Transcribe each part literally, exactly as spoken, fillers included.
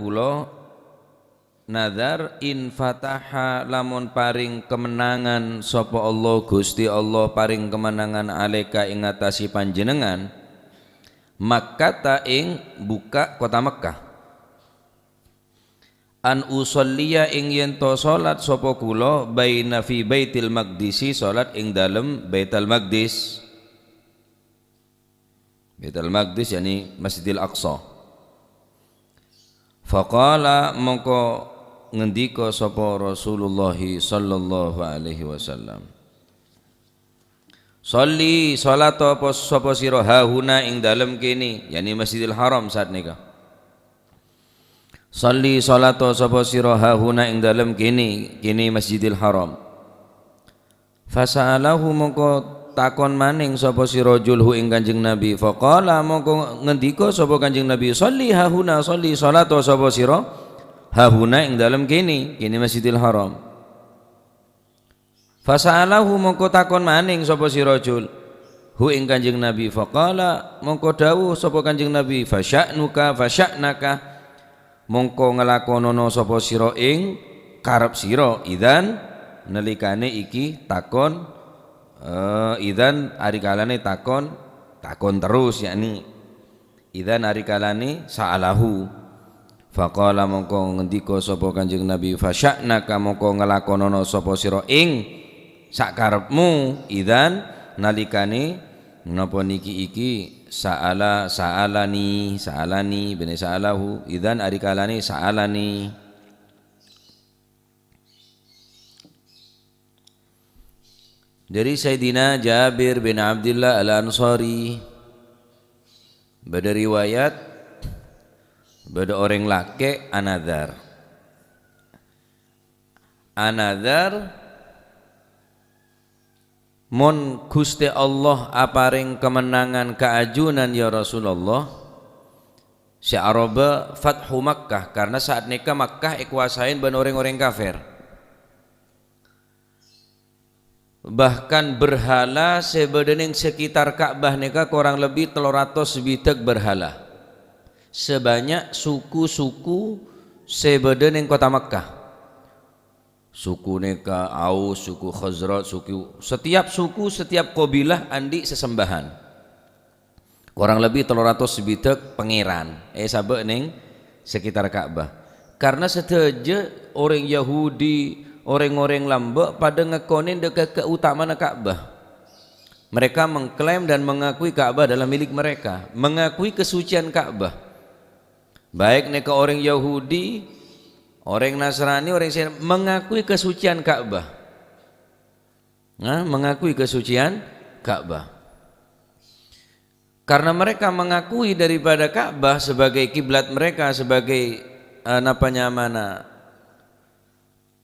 kaulâ, nadhar, in fataha, lamon parèng kamennangan sapa Allah, Ghustè Allah parèng kamennangan, 'alaika, ing attasè panjhennengngan, Makkata, ing bukka' kottha Mekkah. An usolliya, ing yèn to solat sapa kaulâ, baina fi Baitil Maqdisi, solat ing dâlem Baitul Maqdis. Baitul Maqdis, ya'ni Masjidil Aqsa. Faqala, mongko ngendika sapa Rasulullah sallallahu alaihi wasallam, "Shalli, shalato, pos-, sapa sira, hahuna, ing dâlem kènè," ya'ni Masjidil Haram saat nèka. "Shalli, shalato, sapa sira, hahuna, ing dâlem kènè," kènè Masjidil Haram. Fasa'alahu, mongko takon manèng sapa si rajul hu ing Kanjeng Nabi. Faqala, mongko ngendika sapa Kanjeng Nabi, "Shalli hahuna, shalli, shalato, sapa sira, hahuna, ing dâlem kènè, kènè Masjidil Haram." Fasa'alahu, mongko takon manèng sapa si rajul hu ing Kanjeng Nabi. Faqala, mongko dawuh sapa Kanjeng Nabi, "Fasya'nuka, fasya'naka." Mongko ngalakonana sapa sira ing karep sira, idzan, nalikane iki takon, eh, idzan arikalane takon, takon terus, yakni idzan arikalane sa'alahu. Faqala, mongko ngendika sapa Kanjeng Nabi, "Fasya'naka," mongko ngalakonana sapa sira ing sakarepmu, idzan, nalikane napa niki iki sa'ala, sa'alani, sa'alani, bene sa'alahu, idzan arikalane sa'alani. Dari Sayyidina Jabir bin Abdullah Al-Ansari, bada riwayat, bada oreng lake' anadhar. Anadhar, "Mon Guste Allah apareng kamennangan ka ajunan, ya Rasulullah, se aroba Fathu Makkah," karna saat neka Makkah ekuasain ban oreng-oreng kafer. Bahkan berhala se bada neng sekitar Ka'bah neka korang lebbi tello ratos sbidak berhala. Sebanyak suku-suku se bada neng kota Makkah. Suku neka Aus, suku Khazraj, suku, setiap suku, setiap kabilah andi' sesembahan. Korang lebbi tello ratos sbidak pangeran, eh, saba' neng sekitar Ka'bah. Karna sadaja oreng Yahudi, oreng-oreng lamba' pada ngakone deka keutamana Ka'bah. Mereka mengklaim dan mengakui Ka'bah adalah milik mereka, mengakui kesucian Ka'bah. Baik neka oreng Yahudi, oreng Nasrani, oreng se mengakui kesucian Ka'bah. Nah, mengakui kesucian Ka'bah. Karena mereka mengakui daripada Ka'bah sebagai kiblat mereka, sebagai, eh, napa nyamana,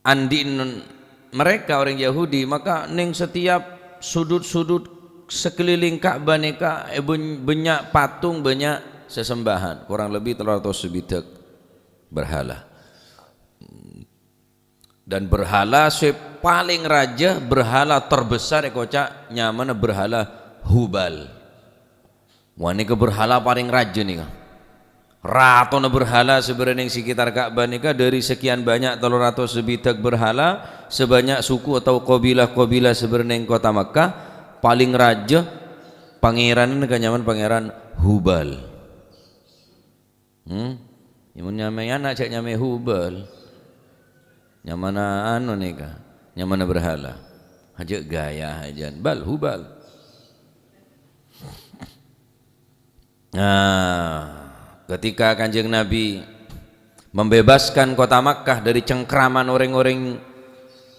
andi'en mereka, oreng Yahudi, maka neng setiap sudut-sudut sekeliling Ka'bah neka, eh, bun-, banyak patung, banyak sesembahan, korang lebbi tello ratos sbidak berhala. Dan berhala se paling raja, berhala terbesar ekoca' nyamana berhala Hubal. Wah, neka berhala paling raja neka. Ratona berhala se bada neng sekitar Ka'bah neka, dari sekian banyak tello ratos sbidak berhala, sebanyak suku atau kabilah-kabilah se bada neng kota Makkah, paling raja pangeran neka nyamana pangeran Hubal. Hmm? Nyamon nyamai anak cak nyamai Hubal. Nyamana anu neka, nyamana berhala. Aja gaya aja. Bal, Hubal. Nah, ketika Kanjeng Nabi membebaskan kota Makkah dari cengkraman orang-orang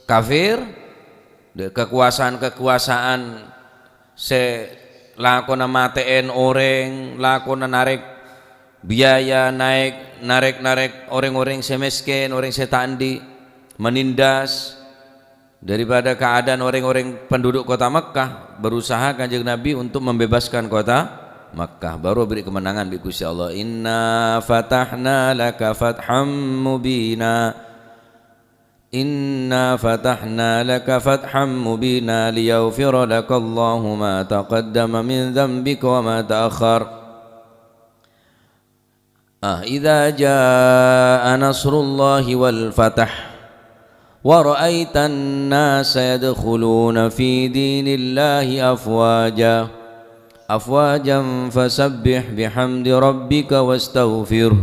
kafir, dari kekuasaan-kekuasaan se lakona mate'en oreng, lakona narek biaya, naek, narek-narek oreng-oreng se mesken, oreng se ta' andi', menindas, daripada keadaan orang-orang penduduk kota Makkah, berusaha Kanjeng Nabi untuk membebaskan kota Makkah. Baru beri kemenangan bi Gusti Allah. "Inna fatahna laka fatham mubina. Inna fatahna laka fatham mubina liyaghfira laka Allahu ma taqaddama min dzambika wa ma ta'akhkhar." Ah, idza jaa nasrullahi wal fath, wa ra'aitan nasa yadkhuluna fi dinillahi afwaja, afwajan fasabbih bihamdi rabbika wastaghfir,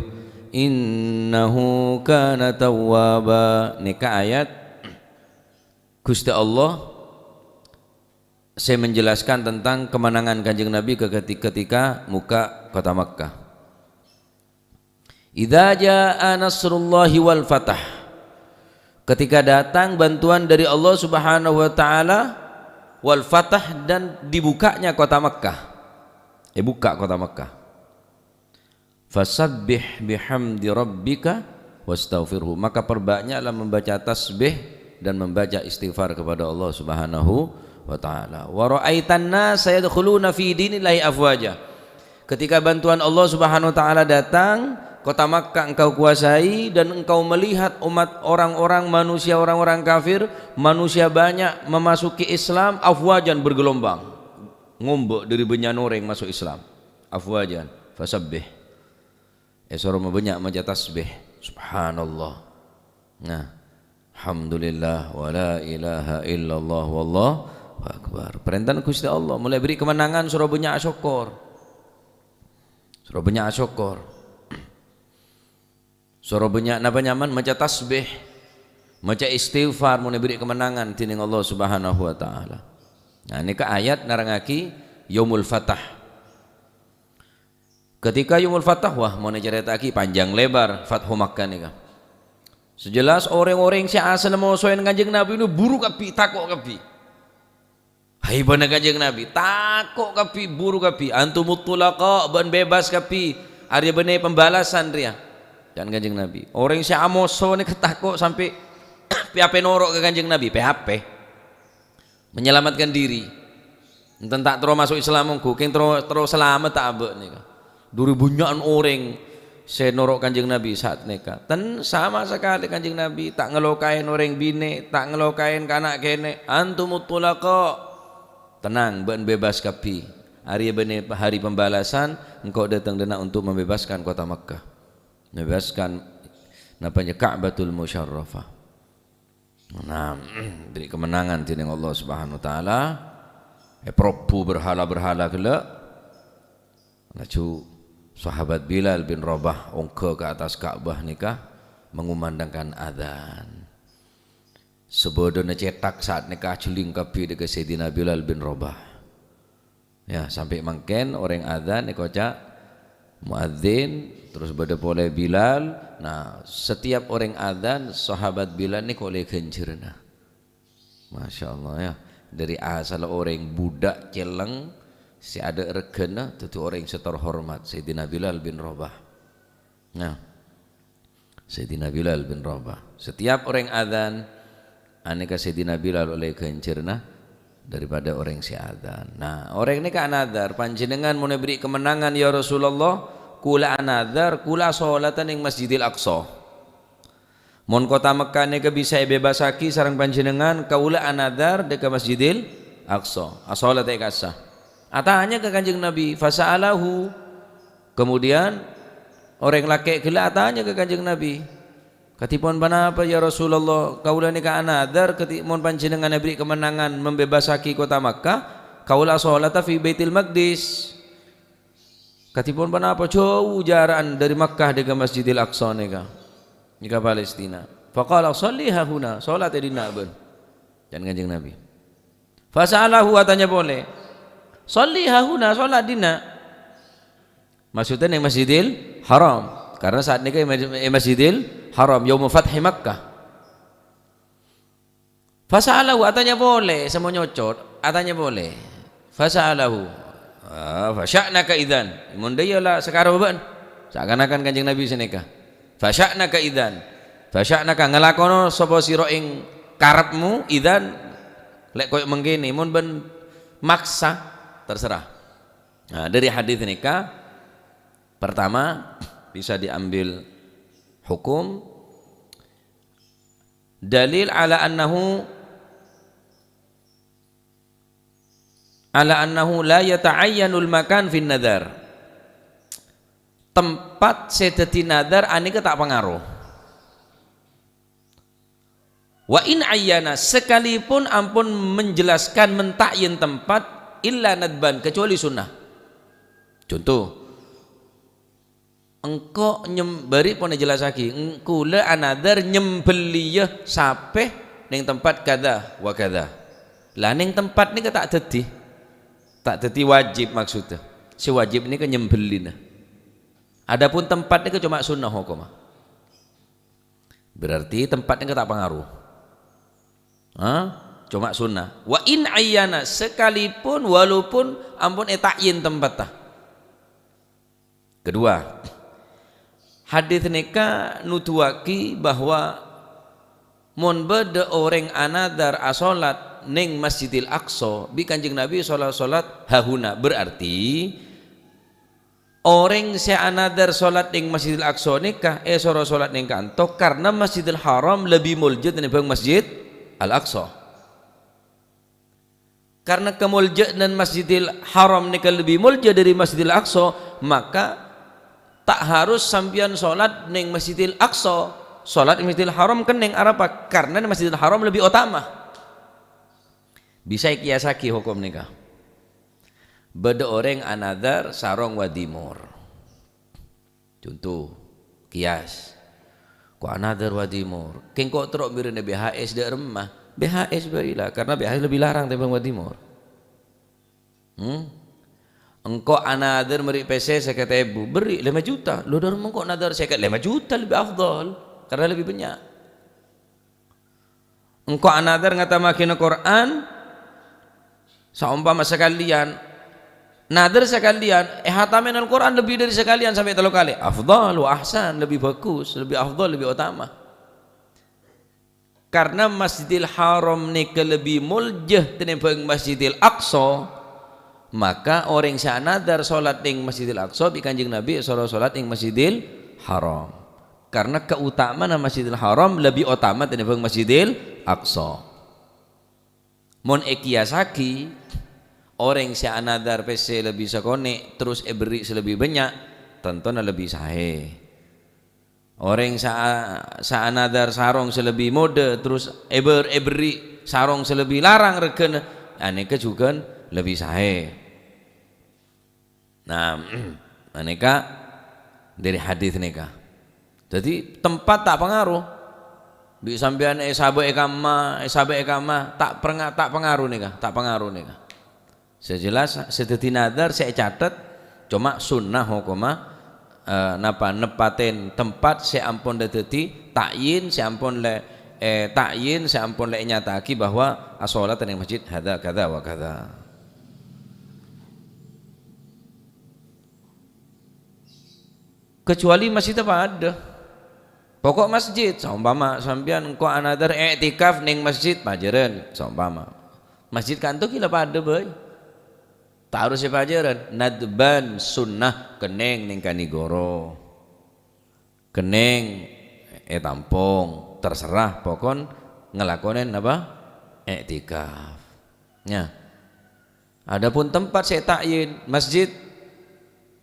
innahu kana tawwaba. Nèka ayat Ghustè Allah sè menjelaskan tentang kemenangan Kanjeng Nabi ke-, ketika mokka' kota Makkah. "Idza jaa nasrullahi wal fath." Ketika datang bantuan dari Allah Subhanahu wa taala, wal fath, dan dibukanya kota Makkah. Eh, buka kota Makkah. "Fasabbih bihamdi rabbika wastaghfirhu." Maka perbanyaklah membaca tasbih dan membaca istighfar kepada Allah Subhanahu wa taala. "Wa ra'aitan nasa yadkhuluna fi dinillahi afwaja." Ketika bantuan Allah Subhanahu wa taala datang, kota Makkah engkau kuasai dan engkau melihat umat orang-orang manusia, orang-orang kafir, manusia banyak memasuki Islam, afwajan, bergelombang. Ngombak dari bânnya'na orèng maso' Islam. Afwajan, fasabbih. Èsoro mabânnya' maca tasbih. Subhanallah. Nah, alhamdulillah, wa la ilaha illallah, wallahu akbar. Parèntana Ghustè Allah, molaè bherri' kemenangan, soro bânnya' asokkor. Soro bânnya' asokkor. Soro bânnya' napa nyaman maca tasbih, maca istighfar, mon èbherri' kemenangan dening Allah Subhanahu wa taala. Nah, nèka ayat nerrangngagi Yaumul Fath. Ketika Yaumul Fath, wah, mon ècarèta'aghi panjang lebar Fathu Makkah nèka. Sejelas orèng-orèng sè asalla mosoèn Kanjeng Nabi nèka buru kabbhi, tako' kabbhi. Haibana Kanjeng Nabi, tako' kabbhi, buru kabbhi. "Antumut thulaqa, bâ'na bebas kabbhi. Arèya bânnè pembalasan rèya," can Kanjeng Nabi. Orèng sè amoso nèka tako' sampè' pè-apè noro' ka Kanjeng Nabi, pè-apè. Menyelamatkan diri. Enten ta' terro maso' Islam ongghu, kèng terro, terro salamet ta' abâ' nèka. Duri bânnya'an orèng sè noro' Kanjeng Nabi saat nèka. Ten sama sakalè Kanjeng Nabi ta' ngelokaè orèng binè', ta' ngelokaè kana' kènè'. "Antumut thulaqa." Tenang, bâ'na bebas kabbhi. Arèya bânnè hari pembalasan, engko' dâteng dâ' enna' untuk membebaskan kota Makkah. Membebaskan, napa, Ka'batul Musyarrafah. Nah, bherri' kemenangan dening Allah Subhanahu wa taala. Èparobhu berhala-berhala ghellâ'. Laju sahabat Bilal bin Rabah ongghâ ka attas Ka'bah nèka mengumandangkan adzan. Sabâdâna cèthak saat nèka ajhelling kabbhi dâ' ka Sayyidina Bilal bin Rabah. Ya, sampè' mangkèn orèng adzan èkoca' muadzin, terros bâdâ polè Bilal. Nah, setiap orèng adzan, sahabat Bilal nèka ollè ghânjhârânna. Masya Allah, ya. Dâri asalla orèng bhudhâk celleng sè adâ' règhâna, dhâddhi orèng sè terhormat, Sayyidina Bilal bin Rabah. Nah, Sayyidina Bilal bin Rabah. Setiap orèng adzan, anèka Sayyidina Bilal ollè ghânjhârânna daripada orèng sè adzan. Nah, orèng nèka anadhar, "Panjhennengngan mon èbherri' kemenangan, ya Rasulullah, kaulâ anadhar, kaulâ asolata neng Masjidil Aqsa." Mon kota Mekkah nèka bisa èbebasaghi sareng panjhennengngan, kaulâ anadhar dâ' ka Masjidil Aqsa, asholat è ka'issa. Atanya ka Kanjeng Nabi, fasa'alahu. Kemudian, orèng lakè' ghellâ' atanya ka Kanjeng Nabi, "Kadhipon ponapa, ya Rasulullah? Kaulâ nèka anadhar, kadhi-, mon panjhennengngan èbherri' kemenangan membebasaghi kota Makkah, kaulâ asholata fi Baitil Maqdis." Kadhipon ponapa jhâu jara'an dâri Makkah dâ' ka Masjidil Aqsa nèka, nèka Palestina. Faqala, "Shalli hahuna, sholat è dinna', bân." Can Kanjeng Nabi. Fasa'alahu, atanya polè, "Shalli hahuna, sholat dinna'." Maksudnya neng Masjidil Haram. Karena saat nèka è Mas-, è Masjidil Haram, Yaumul Fathi Makkah. Fasa'alahu, atanya polè, sè monyocot, atanya polè. Fasa'alahu. Ah, fasya'naka idzan. Mon dâ' iyâ la sakarana bâ'na. Seakan-akan Kanjeng Nabi sanèka. Fasya'naka idzan. Fasya'naka, ngalakono sapa sira ing karepmu, idzan, lè' koyo mangkènè. Mon bâ'na maksa, terserah. Nah, dari hadis nèka, pertama, bisa diambil hukum dalil ala annahu, ala annahu la yata'ayyanul makan fin nadhar. Tempat sè dhâddhi nadhar anèka ta' pangaro. Wa in ayyana, sekalipun ampon menjelaskan, menta'yin tempat, illa nadban, kecuali sunnah. Conto, engko' nyem-, bâri' pon èjellassaghi, "Eng-, kaulâ anadhar nyembellia sapè neng tempat kadza wa kadza." Lah, neng tempat nèka ta' dhâddhi, ta' dhâddhi wajib maksoddhâ. Sè wajib nèka nyembellina. Adapun tempat nèka coma sunnah hokomma. Berarti tempat nèka ta' pangaro. Hah? Coma sunnah. Wa in ayyana, sekalipun, walaupun ampon èta'yin tempatta. Kedua, hadis nèka nuduwaghi bahwa mon bâdâ orèng anadhar asolat neng Masjidil Aqsa, bi' Kanjeng Nabi solat-solat hahuna, berarti orèng sè anadhar solat neng Masjidil Aqsa nèka èsoro solat neng kanto, karna Masjidil Haram lebbi molja tènèmbhâng Masjid Al-Aqsa. Karna kamolja'an Masjidil Haram nèka lebbi molja dâri Masjidil Aqsa, maka ta' harus sampèyan solat neng Masjidil Aqsa. Solat neng Masjidil Haram kennèng, arapa? Karna neng Masjidil Haram lebbi otama. Bisa èkiyassaghi hokom nèka. Bâdâ orèng anadhar sarong Wadi Mor. Conto, kiyas. Ko' anadhar Wadi Mor. Kèng ko' terro mèrèna B H S dâ' remma. B H S bhâi la, karna B H S lebbi larang tèmbhâng Wadi Mor. Hmm? Engko' anadhar mèrè' pèssè sèket èbu, bèrri' lèma juta. Lo, dâ' remma engko' nadhar sèket, lèma juta lebbi afdhal, karna lebbi bânnya'. Engko' anadhar ngatammaghi Al-Qur'an, saompama sakalèyan, nadhar sakalèyan, èhatamè Al-Qur'an lebbi dâri sakalèyan sampè' tello kalè, afdhal wa ahsan, lebbi bhâghus, lebbi afdhal, lebbi otama. Karna Masjidil Haram nèka lebbi molja tènèmbhâng Masjidil Aqsa, maka orèng sè anadhar solat neng Masjidil Aqsa, bi' Kanjeng Nabi èsoro solat neng Masjidil Haram. Karna kaotamana Masjidil Haram lebbi otama tènèmbhâng Masjidil Aqsa. Mon èkiyassaghi, orèng sè anadhar pèssè lebbi sakonè', terros èbèrri' sè lebbi bânnya', tantona lebbi saè. Orèng sa-, sè anadhar sarong sè lebbi modâ, terros èbèr-, èbèrri' sarong sè lebbi larang règhâna, anèka jhughân lebbi saè. Nah, anèka dâri hadis nèka. Dhâddhi, tempat ta' pangaro. Bi' sampèyan èsabâ' è kamma, èsabâ' è kamma, ta' pernga-, ta' pangaro nèka, ta' pangaro nèka. Sè jelas, sè dhâddhi nadhar sè ècatet coma sunnah hokomma, eh, napa, neppatè tempat sè ampon dhâddhi ta'yin, sè ampon lè-, eh, ta'yin, sè ampon lè ènyata'aghi bahwa asolat neng masjid hadza kadza wa kadza. Kecuali masjidda padâ. Pokok masjid, saompama sampèyan engko' anadhar i'tikaf neng masjid Pajârân, saompama. Masjid kanto ghi' la padâ bhâi. Ta' harus è Pajârân, nadban sunnah kennèng neng Kanigoro. Kennèng è Tampong, terserah pokon ngalakonè napa? I'tikaf. Nya. Adapun tempat sè ta'yin, masjid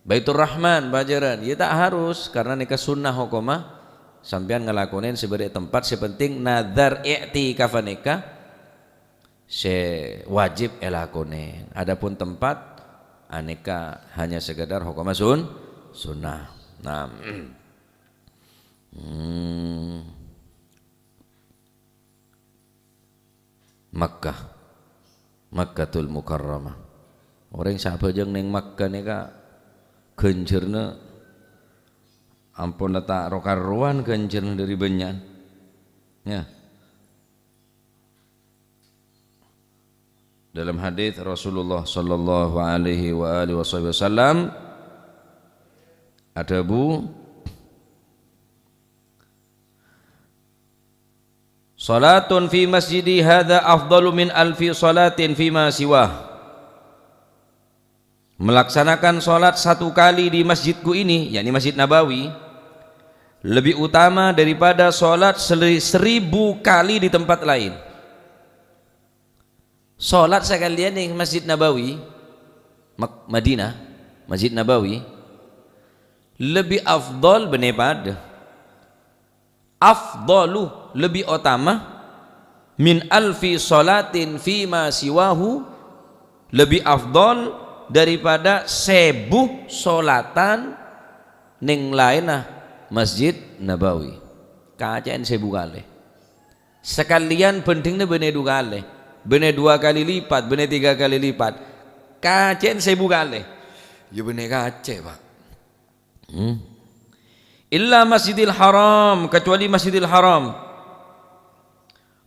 Baitur Rahman, Pajârân, ya ta' harus, karna nèka sunnah hokomma sampèyan ngalakonè sè bâdâ è tempat, sè penting nadhar i'tikaf nèka sè wajib èlakonè. Adapun tempat, anèka hanya sekedar hokomma sun-, sunnah. Nah, hmm. Makkah, Makkatul Mukarramah. Orèng sè abhâjâng neng Makkah nèka ghânjhârânna ampon la ta' ro-karowan ghânjhârânna dâri bânnya'an. Ya. Dalam hadis Rasulullah sallallahu alaihi wa alihi wasallam adhâbu, "Salatun fi masjidi hadza afdalu min alfi salatin fima siwah." Melaksanakan salat satu kali di masjidku ini, yakni Masjid Nabawi, lebih utama daripada salat seri-, seribu kali di tempat lain. Salat sakalèyan neng Masjid Nabawi, Mak-, Madinah, Masjid Nabawi, Lebbi afdhal bânnè padâ. Afdhalu, lebbi otama, min alfi sholatin fima siwahu, lebbi afdhal daripada sèbu sholatan neng laènna Masjid Nabawi. Kacè'en sèbu kalè. Sakalèyan bhândhingnga bânnè du kalè, bânnè dua kali lipat, bânnè tiga kali lipat. Kacè'en sèbu kalè. Ya bânnè kacè', Pak. Hmm. Illa Masjidil Haram, kecuali Masjidil Haram.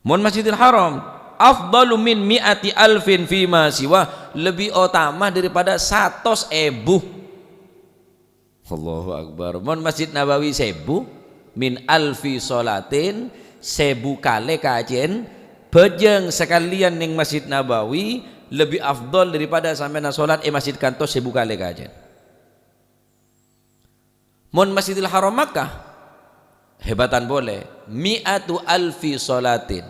Mon Masjidil Haram, afdalu min mi'ati alfin fima siwa, lebih utama daripada satos èbu. Allahu Akbar. Mon Masjid Nabawi sèbu, min alfi sholatin, sèbu kalè kacè'en, bhâjâng sakalèyan neng Masjid Nabawi, lebih afdal daripada sampèyan sholat è masjid kantos sèbu kalè kacè'en. Mon Masjidil Haram Makkah, hèbatan polè, mi'atu alfi sholatin,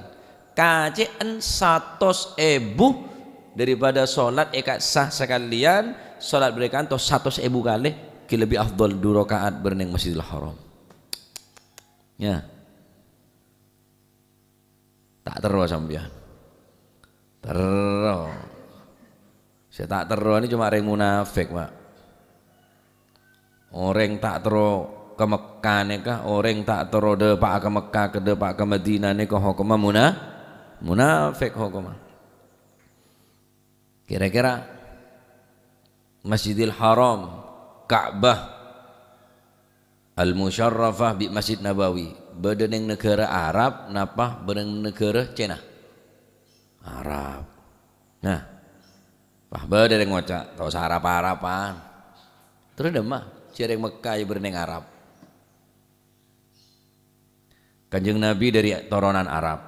kacè'en satos èbu daripada sholat è ka'ssa sakalèyan, sholat bârâ' kantos satos èbu kalè, ghi' lebbi afdal du raka'at bârâ' neng Masjidil Haram. Ya. Ta' terro sampèyan. Terro. Sè ta' terro nè coma orèng munafik, Pak. Orèng ta' terro ka Mekkah nèka, orèng ta' terro dâpa'a ka Mekkah, ka dâpa'a ka Madinah nèka hokomma muna-, munafik hokomma. Kira-kira Masjidil Haram, Ka'bah, Al-Musyarrafah bi' Masjid Nabawi, bâdâ neng naghârâ Arab napa bâdâ neng naghârâ Cèna? Arab. Nah, pas bâdâ rèng ngoca', "Ta' osa Arab-Araban." Terros dâmma, jhâ' rèng Mekkah ya bâdâ neng Arab. Kanjeng Nabi dâri toronan Arab.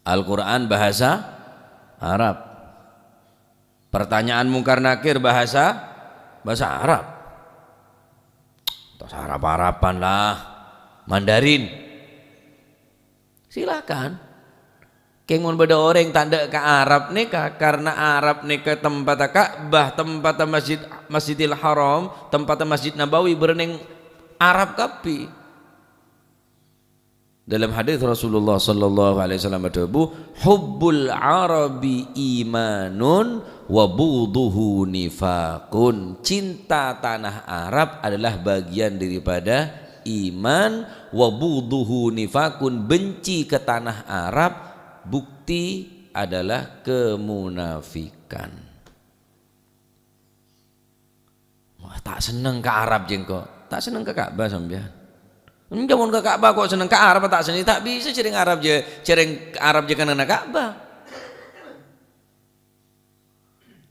Al-Qur'an bahasa Arab. Pertanyaan Mungkar Nakir bahasa, bahasa Arab. Ta' osa Arab-Araban lah, Mandarin. Silakan. Kèng mon bâdâ orèng ta' endâ' ka Arab nèka, karna Arab nèka tempatta Ka'bah, tempatta Masjid, Masjidil Haram, tempatta Masjid Nabawi, bârâ' neng Arab kabbhi. Dalam hadis Rasulullah sallallahu alaihi wasallam adhâbu, "Hubbul Arabi imanun wa bughdhuhu nifaqun." Cinta tanah Arab adalah bagian daripada iman, wa bughdhuhu nifaqun, benci ke tanah Arab, bukti adalah kemunafikan. Wah, ta' senneng ka Arab jhâ' engko'. Ta' senneng ka Ka'bah sampèyan. Enjâ' mon ka Ka'bah kok senneng ka Arab ta' senneng, ta' bisa jhâ' rèng Arab jhâ', jhâ' rèng Arab jhâ' kennengnganna Ka'bah.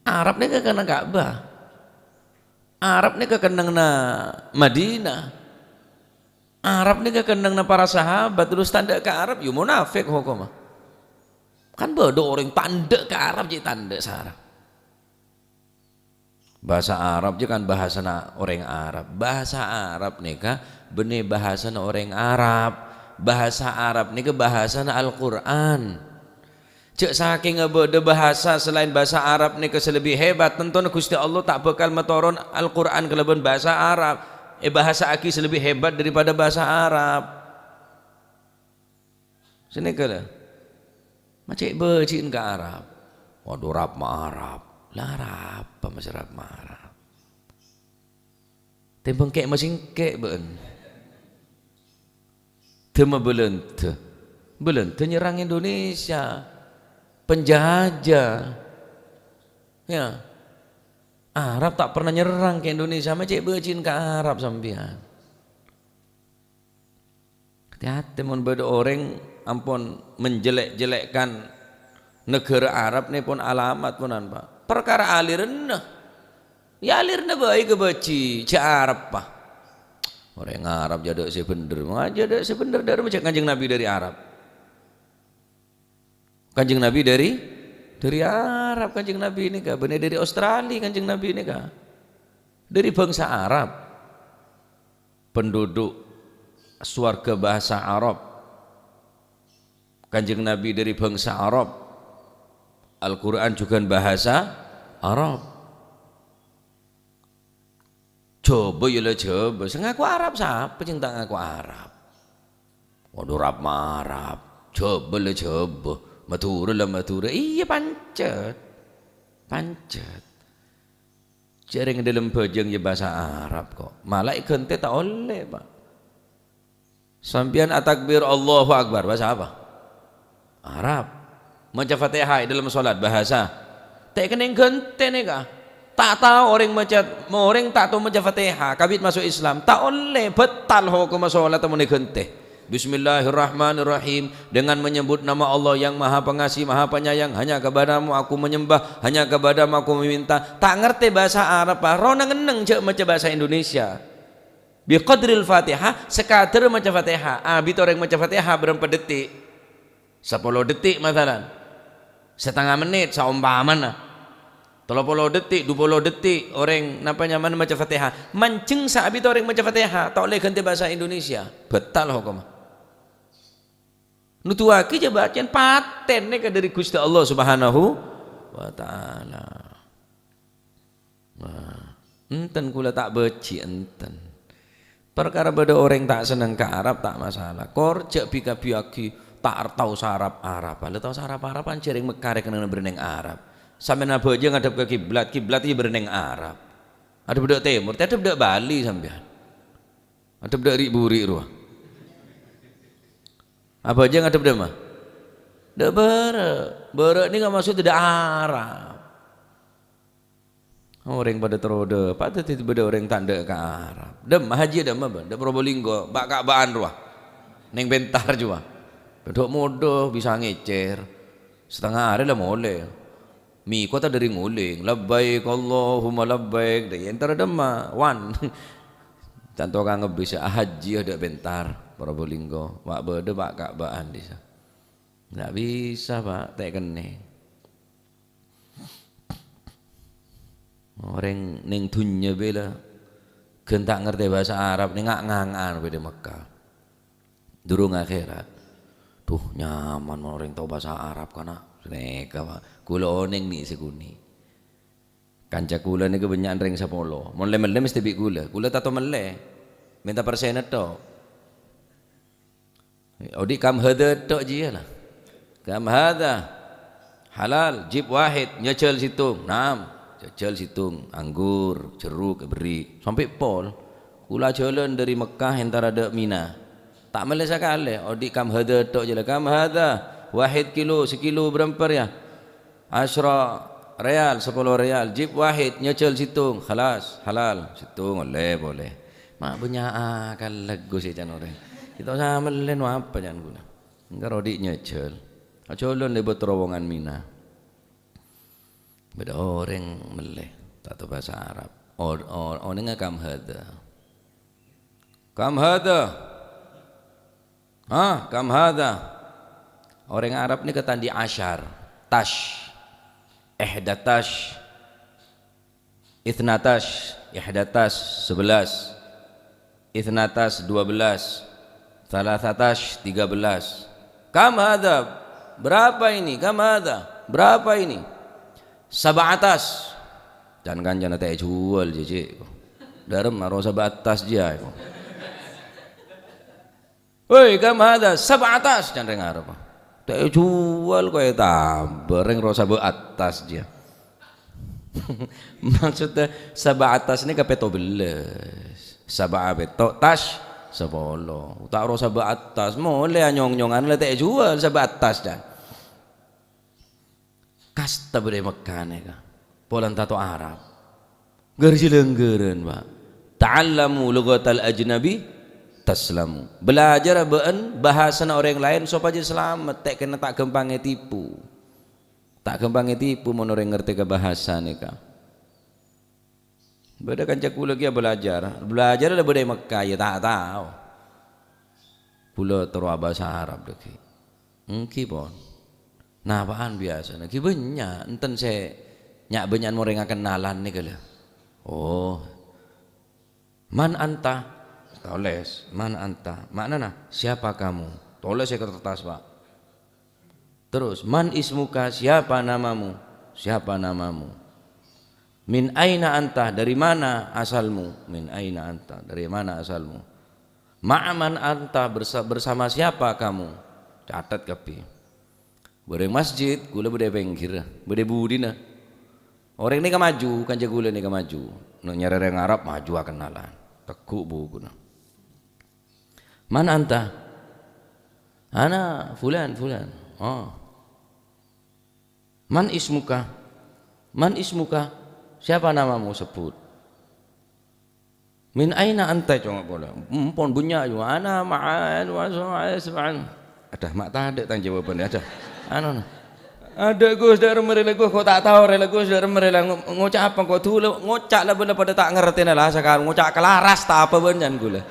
Arab nèka kennengnganna Ka'bah. Arab nèka kennengnganna Madinah. Arab nèka kennengnganna para sahabat, terros ta' endâ' ka Arab, ya munafik hokomma. Kan bâdâ orèng ta' endâ' ka Arab, jhâ' ta' endâ' sara. Bhâsa Arab jhâ' kan bhâsana orèng Arab. Bhâsa Arab nèka bânnè bhâsana orèng Arab. Bhâsa Arab nèka bhâsana Al-Qur'an. Jhâ' sakènga bâdâ bhâsa salaèn bhâsa Arab nèka sè lebbi hebat, tantona Ghustè Allah ta' bhâkal matoron Al-Qur'an kalabân bhâsa Arab, èbhâsa'aghi sè lebbi hebat daripada bhâsa Arab. Sanèka la. Ma' cè' bâji'na ka Arab. Waduh, Arab ma' Arab. La Arab, apa ma' Arab ma' Arab? Tèmbhâng kè' ma' sèngkè' bâ'na. Dâmma Bâlândhâ. Bâlândhâ nyerrang Indonesia. Penjajah. Ya. Arab ta' pernah nyerrang ka Indonesia, ma' cè' bâji'na ka Arab sampèyan. Hati-hati mon bâdâ orèng ampon menjelek-jelekkan naghârâ Arab nè pon alamat ponan, Pak. Parkara aliranna. Ya aliranna bhâi kabâji, jhâ' Arab, Pak. Orèng Arab jhâ' dâ' sè bhendher. Wah, jhâ' dâ' sè bhendher dâri ma' jhâ' Kanjeng Nabi dâri Arab. Kanjeng Nabi dâri, dâri Arab, Kanjeng Nabi nèka, bânnè dâri Australia Kanjeng Nabi nèka. Dâri bhângsa Arab. Penduduk sowarghâ bhâsa Arab. Kanjeng Nabi dâri bhângsa Arab. Al-Qur'an jhughân bhâsa Arab. Jhâbâ ya la Jhâbâ, sè ngaku Arab sapa sè ta' ngaku Arab? Waduh, Arab ma Arab, Jhâbâ la Jhâbâ, Madhurâ la Madhurâ. Iyâ, pancet. Pancet. Jhâ' rèng è dhâlem bhâjâng ya bhâsa Arab kok. Mala èghântè ta' ollè, Pak. Sampèyan atakbir, Allahu Akbar, bhâsa apa? Arab. Maca Fatihah è dhâlem salat, bhâsa. Ta' kennèng ghântè nèka. Ta' tao orèng maca, orèng ta' tao maca Fatihah, kabit maso' Islam. Ta' ollè, bâtal hokomma salat mon èghântè. Bismillahirrahmanirrahim. Dengan menyebut nama Allah yang Maha Pengasih, Maha Penyayang, hanya kepada-Mu aku menyembah, hanya kepada-Mu aku meminta. Ta' ngartè bhâsa Arab, Pak. Ro neng-enneng jhâ' maca bhâsa Indonesia. Biqadril Fatihah, sakadar maca Fatihah. Abit orèng maca Fatihah bârâmpa dhetik? Sapolo dhetik, masalan. Satengnga mennit, saompamana. Tello polo dhetik, du polo dhetik, orèng napa nyamana maca Fatihah. Manjheng saabit orèng maca Fatihah, ta' ollè ghântè bhâsa Indonesia. Bâtal hokomma. Nuduwaghi jhâ' bâca'an patèn nèka dhâri Ghustè Allah Subhanahu wa Ta'ala. Nah, enten kaulâ ta' bâji', enten. Parkara bâdâ orèng ta' senneng ka Arab, ta' masalah. Kor jhâ' bi-, kabbiyâghi ta' tao sè Arab-Arab. La tao sè Arab-Arab kan jhâ' rèng Mekkah rèng bârnèng Arab. Sampèyan abhâjâng ngadhep ka kiblat, kiblat iyâ bârnèng Arab. Adhep dâ' tèmor, tè adhep dâ' Bali sampèyan. Adhep dâ' ri'-buri' rowa. Abhâjâng ngadhep dâ' ma? Dâ' bârâ'. Bârâ' nèka maksodda dâ' Arab. Orèng padâ terro dâpa', dhâddhi bâdâ orèng ta' endâ' ka Arab. Dâ' emma hajiyâ, dâ' emma bân, dâ' Probolinggo, bâ'-kabâ'ân rowa. Neng pentar jiyâ. Dâ' modâ bisa ngècèr. Satengnga arè la molè. Mèkot ta' dhâri ngolèng. Labbaik Allahumma labbaik. Dâ' èntar dâ' emma. Wan. Tanto ka ngebbhi sè ahajiyâ dâ' pentar. Probolinggo. Bâ' bâdâ bâ'-kabâ'ân dissa. Ta' bisa, Pak. Ta' kennèng. Orèng neng dhunnya bhâi la ghân ta' ngartè bhâsa Arab nèng nga'-nganga'an bhâi è Mekkah. Durung akhèrat. Duh, nyaman mon orèng tao bhâsa Arab, kana'. Nèka, Pak. Kaulâ onèng mè' sakonè'. Kanca kaulâ nèka bânnya'an rèng sapolo. Mon lè-mellè mestè bi' kaulâ. Kaulâ ta' tao mellè. Mènta persenna tho. Odi' kam hadha tho' jiyâ la. Kam hadha. Halal, jib wahid, nyajhâl sèttong. Naam, nyajhâl sèttong. Anggur, jeruk, èberri'. Sampè' pol. Kaulâ jhâlân dâri Mekkah entara dâ' Mina. Ta' mellè sakalè. Odi' kam hadha tho' jiyâ la. Kam hadha. Wahid kilo, sakilo bârâmpa rèya? Asyra riyal, sapolo riyal, jib wahid, nyajhâl sèttong, khalas, halal, sèttong ollè polè. Ma' bânnya' akal lagghu sè can orèng. Kèto samellèn apa can kaulâ. Engghâ odi' nyajhâl. Ajhâlân lèbât terowongan Mina. Bâdâ orèng mellè, ta' tao bhâsa Arab. O-, o-, onèngnga kam hadha. Kam hadha. Ha, kam hadha? Orèng Arab nèka ta' andi' asyar, tash, ihdatash, itsnatash, ihdatash, sebelas, itsnatash, dua belas, tsalatsatash, tiga belas. Kam hadha? Berapa ini? Kam hadha? Berapa ini? Sab'atash. Can-kancana ta' èjhuwâl, jiyâ, Cè'. Dâremma ro sab'atash jiyâ, ko. Woi, kam hadha? Sab'atash, can rèng Arab. Ta' èjhuwâl, ko ètambâ, rèng ro sab'atash jiyâ. Maksudnya, sab'atash nèka pètto bellâs. Sab'a pètto, tash sapolo. Ta' ro sab'atash, molè anyong-nyongan la ta' èjhuwâl sab'atash, can. Kasta bâdâ è Mekkah nèka. Polana ta' tao Arab. Ghâr jhâlângghârân, Pak. Ta'allamu lughatal ajnabi taslamu. Bâlâjhârâ bâ'ân bhâsana orèng laèn sopajâ salamet, ta' kèna ta' ghâmpang ètipu. Ta' ghâmpang ètipu mon orèng ngartè ka bhâsa nèka. Bâdâ kanca kaulâ kèya bâlâjhâr. Bâlâjhâr la bâdâ è Mekkah, ya ta' tao. Kaulâ terro abhâsa Arab dhâggi'. Èngghi, pon. Napa'an biyasana? Ghi bânnya', enten sè nya'-bânnya'an mon rèng akennalan nèka, lho. Oh. "Man anta?" Tolès, "Man anta?" Ma'nana, "Siapa kamu?" Tolès è kertas, Pak. Terus, "Man ismuka?" "Siapa namamu?" "Siapa namamu?" "Min aina anta?" Dari mana asalmu? "Min aina anta?" Dari mana asalmu? "Ma'a man anta?" Bersa-, bersama siapa kamu? Catet kabbhi. Bâreng masjid, kaulâ bâdâ è pèngghirrâ, bâdâ è budina. Orèng nèka maju, kanca kaulâ nèka maju. Nèng nyarè orèng Arab, maju akennalan. Tegghu' bukuna. "Man anta?" "Ana fulan, fulan." "Oh." "Man ismuka?" "Man ismuka?" "Siapa namamu?" Sebbhut. "Min aina anta?" Cong' polè. Empon bânnya' jhuwa. "Ana ma'an wa su'an." Aḍâ, ma' taḍâ' tang jâwâbhân, aḍâ. Anu, nah. "Aḍâ, Gus, ḍâ' remma rè la, Gus, ko' ta' tao rè la, Gus, ḍâ' remma rè la." Ngo-, ngoca' apa ko' dulâ, ngoca' la bâlâ paḍâ ta' ngartèna la, sakalè ngoca' kalaras ta' apa bân nyang ghulâ.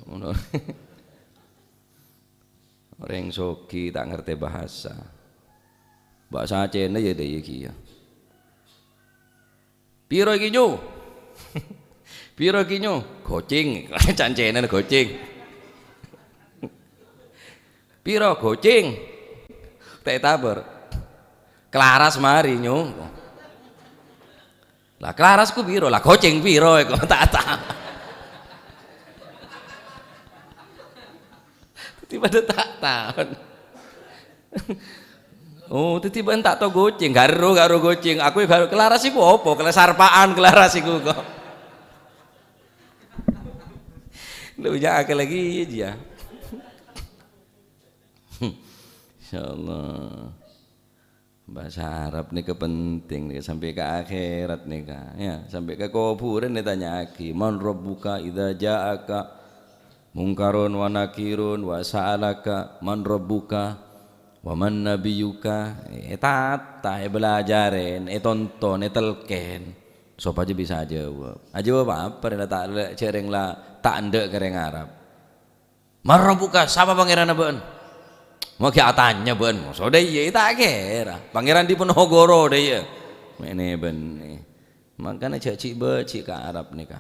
Ngono. Orèng soghi ta' ngartè bhâsa. Bhâsa Cèna ya ḍâiyâ kèya. "Piro iki, Nyu?" "Piro iki, Nyu?" "Gocèng." Can Cènana gocèng. "Piro gocèng?" Ta' ètabâr. "Kalaras marè, Nyu." "La, kalarasku piro? La, gocèng piro èko?" Ta' tao. Dhâddhi paḍâ ta' tao. Oh, dhâddhi bâ'na ta' tao gocèng, ghâro, ghâro gocèng. Aku ya ghâro, kalaras iku apa? Kala sarpa'an kalaras iku ko'. Lu, ya, akal lagi, ya. Insyaallah. Bhâsa Arab nèka penting nèka, sampè' ka akhèrat nèka, ya, sampè' ka kobhurân ètanya'aghi, "Man rabbuka?" Idza ja'aka mungkarun wa nakirun wa sa'alaka, "Man rabbuka? Wa man nabiyyuka?" Ètata, èbâlâjârè, ètonton, ètelkèn, sopajâ bisa ajâwâb. Ajâwâb apa rè la ta', jhâ' rèng la ta' enḍâ' ka rèng Arab. "Man rabbuka? Sapa pangèranna bâ'ân?" Mangkè atanya bâ'ân, moso ḍâiyâ, ta' kèra. Pangèran Diponegoro ḍâiyâ. Mènè bânnè. Mangkana jhâ' ji'-bâji' ka Arab nèka.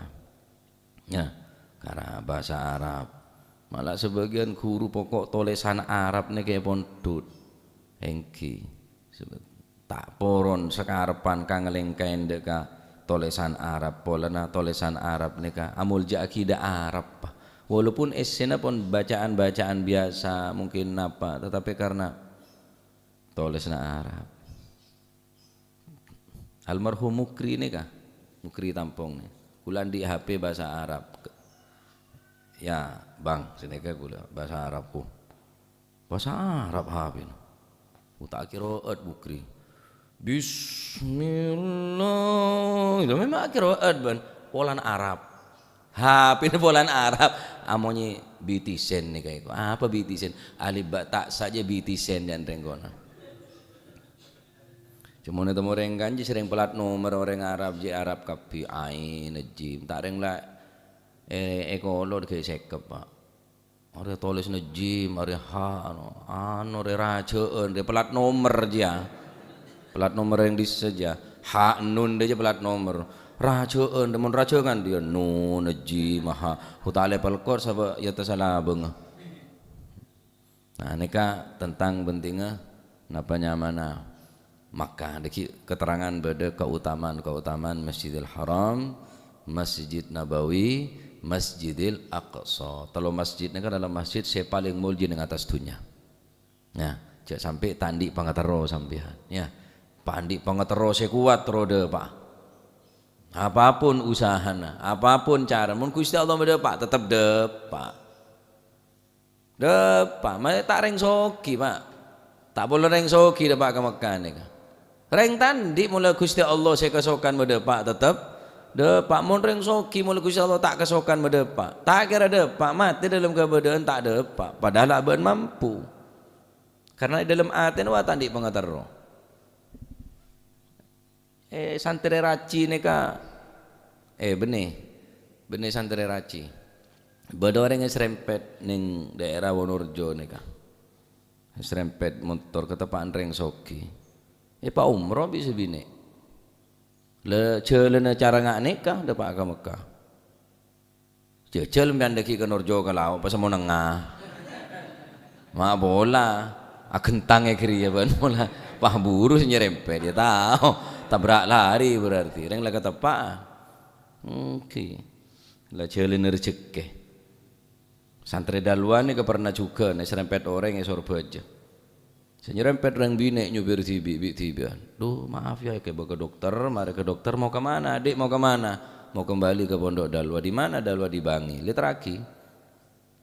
Ya, ka Arab, bhâsa Arab. Mala sabâgiyân ghuru pokok tolèsan Arab nèka èpon ḍut. Èngghi. Ta' poron sakarebbhân ka ngalèngkaè ḍâ' ka tolèsan Arab, polana tolèsan Arab nèka amolja'aghi ḍâ' Arab. Walaupun èssèna pon bacaan-bacaan biyasa, mungkin napa, tetapi karena tolèsanna Arab. Almarhum Mukri nèka, Mukri Tampong nè. Kaulâ anḍi' H P bhâsa Arab. Ya, Bang, sanèka kaulâ bhâsa Arabku. Bhâsa Arab H P-na. Oh, ta' qiraat Mukri. Bismillah. Itu memang qiraat bân polana Arab. H P-na polana Arab. Amonyè bitisen nèka iku. Apa bitisen? Alif ba ta' sajâ bitisen jhân rèng kono. Coma nètemmo rèng kanji sèrèng plat nomer orèng Arab, jhâ' Arab kabbhi, ain, jim. Ta' rèng la, eh, è kolo' ghâ' sèkep, Pak. Arè tolèsna jim, arè ha, anu, anu, rè rajâ'ân, rè plat nomer jiyâ. Plat nomer yang dissa jiyâ. Ha, nun ḍâjâ plat nomer. Rajâ'ân, mon rajâ kan dia nun, jim, ha. Hu ta' lè pelkor sabâ' ya ta' sala bânga. Nah, nèka tentang pentingnga napa nyamana Makkah. Ḍâggi' keterangan bâḍâ keutamaan-keutamaan Masjidil Haram, Masjid Nabawi, Masjidil Aqsa. Tello masjid nèka adalah masjid sè palèng molja nèng attas dhunnya. Nah, jhâ' sampè' ta' anḍi' pangaterro sampèyan, ya. Pa anḍi' pangaterro sè kowat ro ḍâpa'. Apapun usahana, apapun cara, mon Ghustè Allah maḍâpa', tetep ḍâpa'. Ḍâpa', ma' ta' rèng soghi, Pak. Ta' polè rèng soghi ḍâpa' ka Mekkah nèka. Rèng ta' anḍi' molaè Ghustè Allah sè kasokan maḍâpa' tetep ḍâpa'. Mon rèng soghi molaè Ghustè Allah ta' kasokan maḍâpa', ta' kèra ḍâpa', matè ḍâlem kabâḍâ'ân ta' ḍâpa', padahal abâ'na mampu. Karna è ḍâlem atèna wa ta' anḍi' pangaterro. Eh, santrè Raji nèka, eh, bânnè, bânnè santrè Raji. Bâḍâ orèng èsrèmpèt nèng ḍaèra Wonorejo nèka. Èsrèmpèt motor katepa'an rèng soghi. Èpaomroh bi' sè binè'. La jhâlânna cara nga' nèka ḍâpa' ka Mekkah. Jhâjhâl sampèyan ḍâggi' ka Norjo ka lao', pas monengnga. Ma' pola, aghentang è ghâriyâ bân pola. Pas buru sè nyerempet, ya tao. Tabrak lari berarti. Rèng la kateppa'. Ènggi. La jhâlânna rejhekkè. Santrè Dalwa nèka pernah juga nè serempet orèng è Sorbhâjâ. Sè nyerempet rèng binè' nyopir dhibi' bi' dhibi'ân. "Duh, maaf ya, èkèbâ ka dokter, marè ka dokter." "Mau ke mana, Adik, mau ke mana?" "Mau kembali ke Pondok Dalwa." "Di mana Dalwa?" "Di Bangil." "Lè terraghi."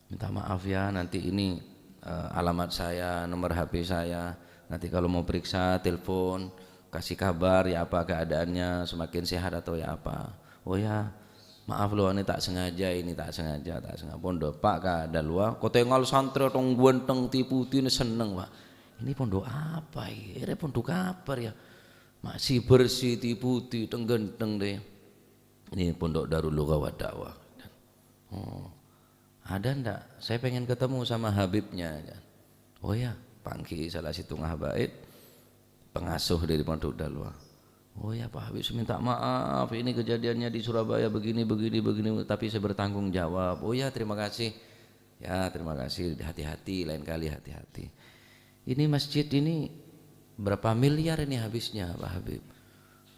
"Minta maaf ya, nanti ini, eh, alamat saya, nomor H P saya. Nanti kalau mau periksa, telepon, kasih kabar ya apa keadaannya, semakin sehat atau ya apa." "Oh ya, maaf loh, ini tak sengaja, ini tak sengaja, tak sengaja." Pon dâpa' ka Dalwa, katèngal santrè tong-ghântèng tè-putè nè senneng, Pak. "Ini pondok apa ini? Ini pondok apa ya? Masih bersih, tè-putè, teng-ghântèng deh." "Ini Pondok Darul Lughah wa Da'wah." "Oh, ada ndak? Saya pengen ketemu sama Habibnya." "Oh ya, panggil salah satu habaib, pengasuh dari Pondok Dalwa." "Oh ya, Pak Habib, saya minta maaf. Ini kejadiannya di Surabaya begini, begini, begini, tapi saya bertanggung jawab." "Oh ya, terima kasih." "Ya, terima kasih. Hati-hati, lain kali hati-hati." "Ini masjid ini berapa miliar ini habisnya, Pak Habib?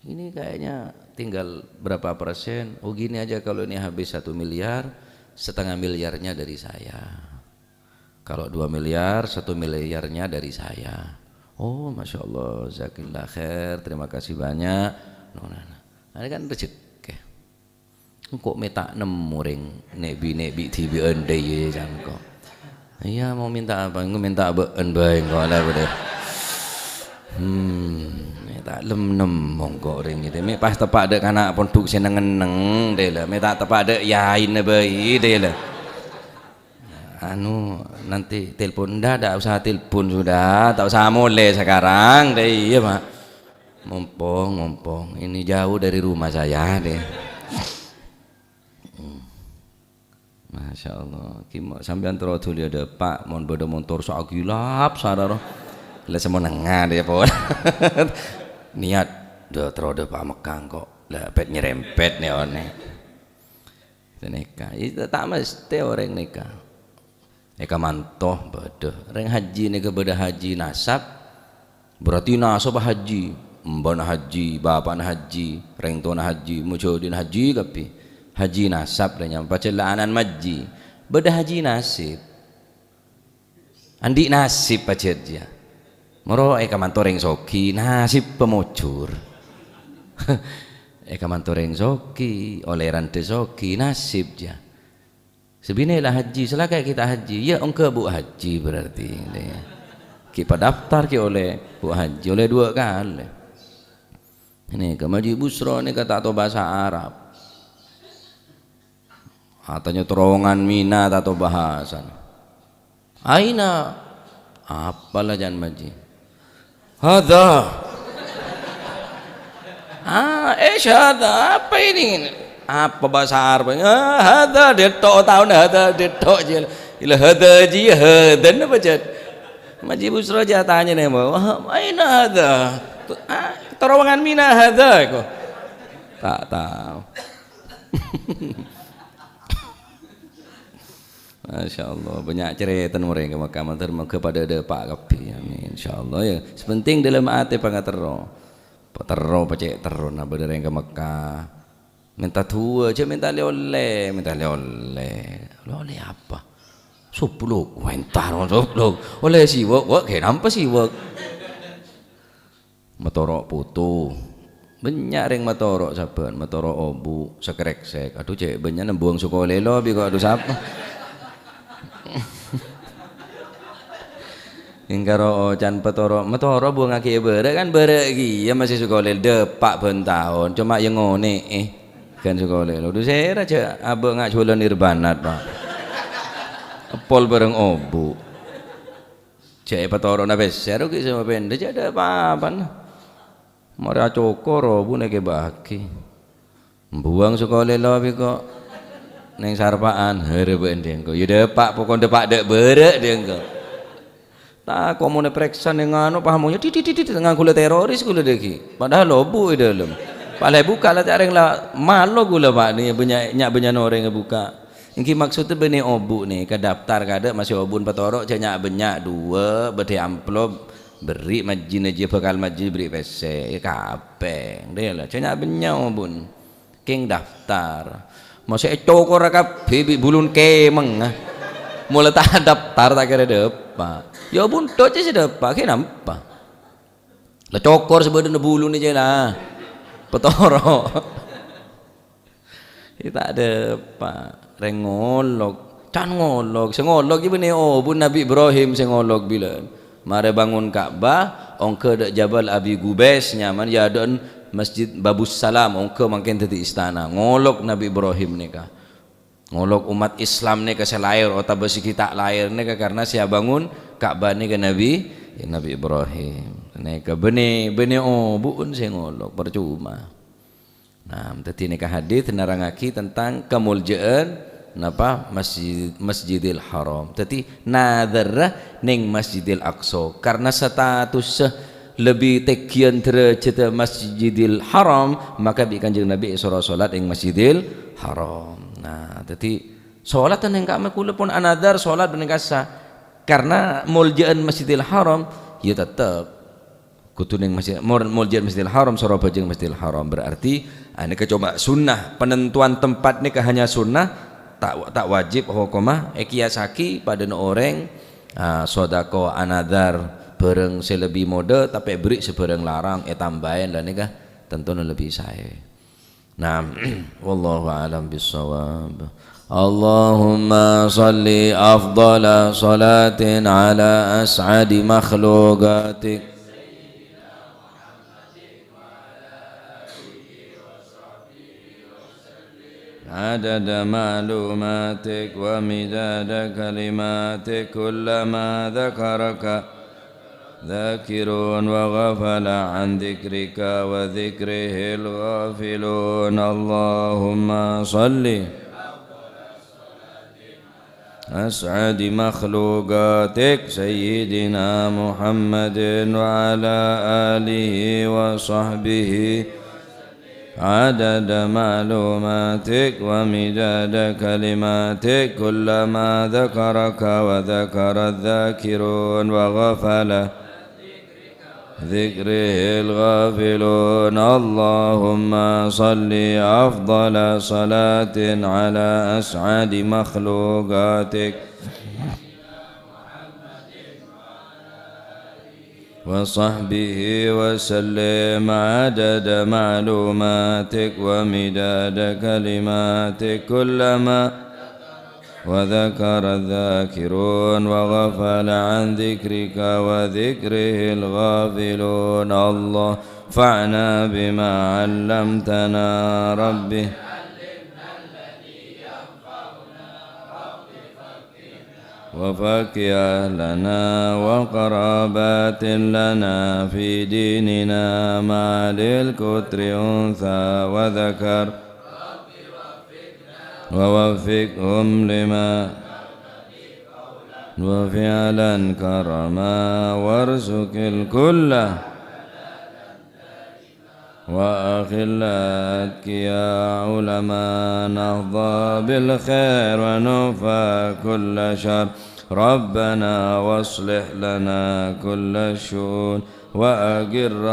Ini kayaknya tinggal berapa persen?" "Oh, gini aja, kalau ini habis satu miliar, setengah miliarnya dari saya. Kalau dua miliar, satu miliarnya dari saya." "Oh, Masya Allah, jazakallah khair, terima kasih banyak." Nah, nah, nah. Ini kan rezeki. Engko' mè' ta' nemmo rèng nè'-binè' bi' dhibi'ân dâ' iyâ, can engko'. Iyâ, mau minta apa? Engko' minta bâ'ân bhâi engko' la bâdâ. Hmm, mè' ta' lem nemmo engko' rèng iyâ. Mè' pas teppa' dâ' kana' pondhuk sè neng-enneng, dâ' la. Mè' ta' teppa' dâ' yaina bhâi, dâ' la. Anu, nanti telepon. Ndak, ndak usah telepon sudah. Tak usah molè sekarang, dâ' iyâ, Pak. Mompong, mompong. Ini jauh dari rumah saya, deh. Hmm. Masya Allah. Ki mo-, sampèyan terro dhuli ada, Pak. Mon bâdâ montor sak gilap, sararo. La sè monengnga, deh, pon. Niat, dâ-, terro dâ' Pak Mekah kok. La, pet nyerempet, nè, one. Ghânèka, iyâ, ta' mestè orèng nèka. È Kamanto bâdâ. Rèng haji nèka bâdâ haji nasab, berarti nasab haji. Embana haji, bapa'na haji, rèng towana haji, mujahidin haji kabbhi. Haji nasab rèng nyamana, pajhât la ana'na haji. Bâdâ haji nasib. Andi' nasib pajhât, jiyâ. Moro è Kamanto rèng soghi, nasib pamojhur. È Kamanto rèng soghi, ollè randhâ soghi, nasib, jiyâ. Sè binè' la haji, sè lakè' ghi' ta' haji, iyâ ongghâ bu' haji berarti. Ghi' padaftar ghi' ollè bu' haji, ollè duwâ' kalè. Nèka Maji Busro nèka ta' tao bhâsa Arab. Atanya terowongan Mina ta' tao bhâsana. "Aina?" Apa la jân Maji? "Hadza." "Ah, eish hadza? Apa ini?" Apa bhâsa Arab? "Ah, hadza, dâ' tho' taona hadza, dâ' tho' jiyâ." Ila hadza jiyâ, hadza napa jân? Maji Busro jiyâ tanya nèng, "Wah, aina hadza?" "Ah, terowongan Mina hadza," kok. Ta' tao. Masya Allah, bânnya' carètana orèng ka Mekkah, mator moghâ padâ dâpa' kabbhi. Amin. Insya Allah, ya. Sè pentèng dâlem atè pangaterro. Paterro, pacè' terrona bâdâ orèng ka Mekkah. Mènta duwâ', jhâ' mènta lè-ollè, mènta lè-ollè. Lè-ollè apa? Soblok, wah, entar, soblok. Ollè siwèk, wah, ghi' nampa siwèk. Matoro' poto. Bânnya' rèng matoro' sabbhân, matoro' obu', sakrèksèk. Adhu, cè' bânnya' nembuwâng Sukolilo bi' ko', adhu, sapa? Èngkaro ocan patoro', matoro' buwângaghi è bârâ', kan bârâ' kèya masih Sukolilo, dâpa' bân taon. Coma ya ngonè'è, kan Sukolilo. Adhu, sèra jhâ' abâ' nga' juwâlân Irbanat, Pak. Èpol bhâreng obu'. Jhâ' èpatoro'na pèssè, ro ghi' sè mapènḍâ, jhâ' dâ' pa-apana. Marè acokor, obu' nèkèbâ'aghi. Mbuwâng Sukolilo bi' ko'. Nèng sarpa'an, harèbâ ènḍi' engko'. Ya dâpa', pokok dâpa' dâ' bârâ' ḍi' engko'. Tako' mon èparèksa nèng anu, pas monya, "Dit, dit, dit, dit," ngangghuna teroris ghulâ ḍâggi'. Padahal obu' è ḍâlem. Pas la èbukka' la carèng la malo ghulâ, Pak, nè, bânnya', nya'-bânnya'na orèng èbukka'. Èngghi maksodda bânnè obu' nè, kadaftar kaḍâ' masih obu'na patoro', jhâ' nya'-bânnya' ḍuwâ', bâḍâ amplop, Berri' majjina jiyâ bhâkal majjina berri' pèssè, yâ kapèng. Dhâ' la, jhâ' nya'-bânnya' obun. Kèng daftar. Mosè ècokora kabbhi bi' bulun kèmeng, ah. Mola ta' daftar ta' kèra dâpa'. Yâ obun, dhâ' jiyâ sè dâpa', kèng napa? La cokor sè bâdâna buluna jiyâ la. Patoro'. Yâ ta' dâpa'. Rèng ngolok. Can ngolok. Sè ngolok yâ bânnè obun Nabi Ibrahim sè ngolok bilân. Marè bangun Ka'bah, ongghâ dâ' Jabal Abi Qubais nyamana, yâ adâ'na Masjid Babus Salam, ongghâ mangkèn dhâddhi istana. Ngolok Nabi Ibrahim nèka. Ngolok ommat Islam nèka sè laèr otabâ sè ghi' ta' laèr nèka karna sè abângon Ka'bah nèka Nabi, Nabi Ibrahim. Nèka bânnè, bânnè obu'en sè ngolok, parcoma. Nah, dhâddhi nèka hadis nerrangngaghi tentang kamoljâ'ân napa Masjid, Masjidil Haram. Dhâddhi nadhârra neng Masjidil Aqsa karna statussa lebbi tènggiyân dârâjhâddhâ Masjidil Haram, maka bi' Kanjeng Nabi èsoro sholat neng Masjidil Haram. Nah, dhâddhi sholat neng ka'emma kaulâ pon anadhâr sholat bânnè kassa. Karna moljâ'ân Masjidil Haram, yâ tettep. Kodhu neng masjid, mor-, moljâ'ân Masjidil Haram, soro abhâjâng Masjidil Haram. Berarti, ah, nèka coma sunnah. Penentuan tempat nèka hanya sunnah, ta', ta' wajib hokomma. Èkèyasaghi padâna orèng, ah, sodako anadhâr bhârâng sè lebbi modâ, tapè èberri' sè bhârâng larang, ètambâi la nèka tantona lebbi saè. Naam. Wallahu a'lam bissawab. Allahumma salli afdhala salatin ala as'adi makhluqatik. عدد معلوماتك ومداد كلماتك، كلما ذكرك ذاكرون وغفل عن ذكرك وذكره الغافلون. اللهم صل أسعد مخلوقاتك سيدنا محمد وعلى آله وصحبه عدد معلوماتك ومداد كلماتك، كلما ذكرك وذكر الذاكرون وغفل ذكره الغافلون. اللهم صل أفضل صلاة على أسعد مخلوقاتك وصحبه وسلم عدد معلوماتك ومداد كلماتك، كلما وذكر الذاكرون وغفل عن ذكرك وذكره الغافلون. الله، انفعنا بما علمتنا رب. وفقه أهلنا وقرابات لنا في ديننا مع أهل القطر أنثى وذكر، ووفقهم لما وفعلا كرما، وارزق الكل وأخلاء أتقياء علماء نحظى بالخير ونكفى كل شر. ربنا واصلح لنا كل الشؤون وأقر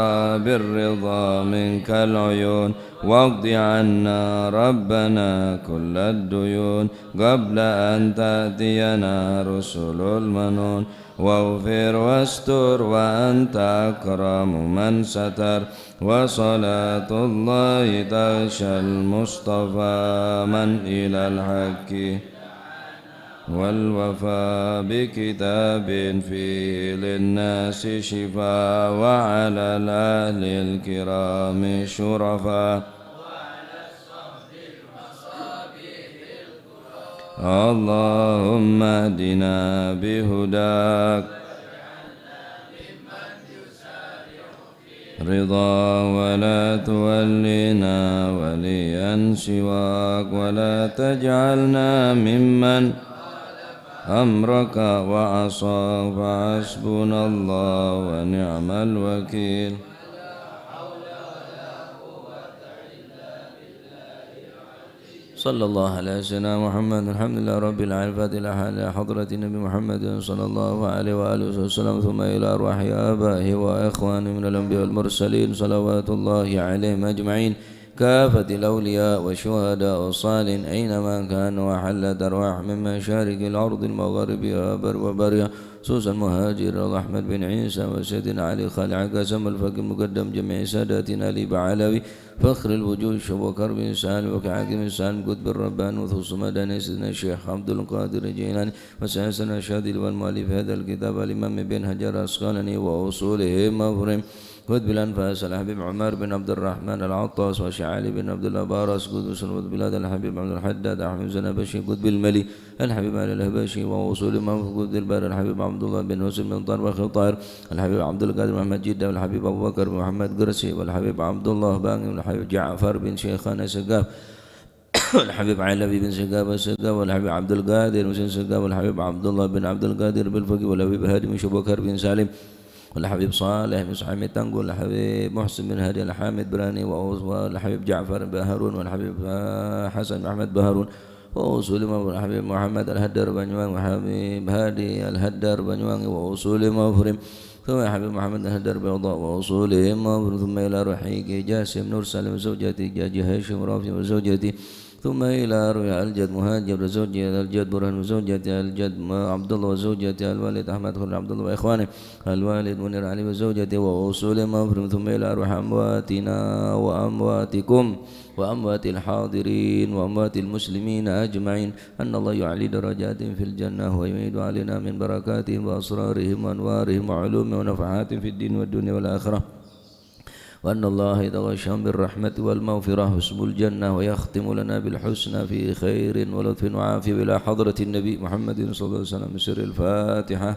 بالرضا منك العيون واقض عنا ربنا كل الديون قبل أن تأتينا رسل المنون واغفر واستر وأنت أكرم من ستر. وصلاة الله تغشى المصطفى من إلى الحق والوفاء بكتاب فيه للناس شفاء وعلى الأهل الكرام الشرفاء. اللهم اهدنا بهداك رضا ولا تولنا وليا سواك ولا تجعلنا ممن أمرك وعصاك فحسبنا الله ونعم الوكيل. صلى الله على سيدنا محمد. الحمد لله رب العالمين. الفاتحة إلى حضرة النبي محمد صلى الله عليه وآله وسلم، ثم إلى أرواح آبائه وإخوانه من الأنبياء والمرسلين، صلوات الله عليهم أجمعين، كافة الأولياء والشهداء والصالحين، أينما كانوا وحلت أرواح من مشارق الأرض المغاربها وبر-، وبرها، خصوصًا مهاجر أحمد بن عيسى وسيدنا علي خالع قاسم الفقيه المقدم جميع ساداتنا آل بعلوي، فخر الوجود شبو كرب سالم وكعاقب سالم قطب الربان وثوث مدني سيدنا الشيخ عبد القادر الجيلاني وسياسنا الشاذلي والمؤلف هذا الكتاب الإمام ابن حجر العسقلاني وأصولهم مفرم قطب الأنفاس الحبيب عمر بن عبد الرحمن العطاس وشيخ علي بن عبد الله باراس قطب سلطنة بلاد الحبيب عبد الحداد أحمد زنبشي قطب الملي الحبيب علي الحبشي وأصول إمام فقود البحر الحبيب عبد الله بن حسين بن طاهر وخير طاهر الحبيب عبد القادر محمد جدة والحبيب أبو بكر محمد قرسي والحبيب عبد الله باني والحبيب جعفر بن شيخان السقاف والحبيب علوي بن سقاف السقاف والحبيب عبد القادر حسين السقاف والحبيب عبد الله بن عبد القادر بالفقي والحبيب هادي بن شبكر بن سالم والحبيب صالح بن سحيم التنقل والحبيب محسن بن هادي الحامد براني وأوس والحبيب جعفر بن هارون والحبيب حسن بن أحمد بن هارون وأوصول إمام الحبيب محمد الهدار بنيوان والحبيب هادي الهدار بنيوان وأوصول إمام مفرم ثم الحبيب محمد الهدار بيضاء وأوصول إمام مفرم ثم إلى روحي جاسم نور سالم وزوجتي جاجي هاشم رافي وزوجتي ثم إلى روح الجد مهاجر وزوجتي الجد برهان وزوجتي الجد عبد الله وزوجتي الوالد أحمد خليل عبد الله وإخوانه الوالد منير علي وزوجتي وأوصول إمام مفرم ثم إلى روح أمواتنا وأمواتكم وأموات الحاضرين وأموات المسلمين أجمعين، أن الله يعلي درجاتهم في الجنة ويميد علينا من بركاتهم وأسرارهم وأنوارهم وعلومهم ونفحاتهم في الدين والدنيا والآخرة. وأن الله يتغشاهم بالرحمة والمغفرة وحسن الجنة ويختم لنا بالحسنى في خير ولطف وعافية إلى حضرة النبي محمد صلى الله عليه وسلم بسر الفاتحة.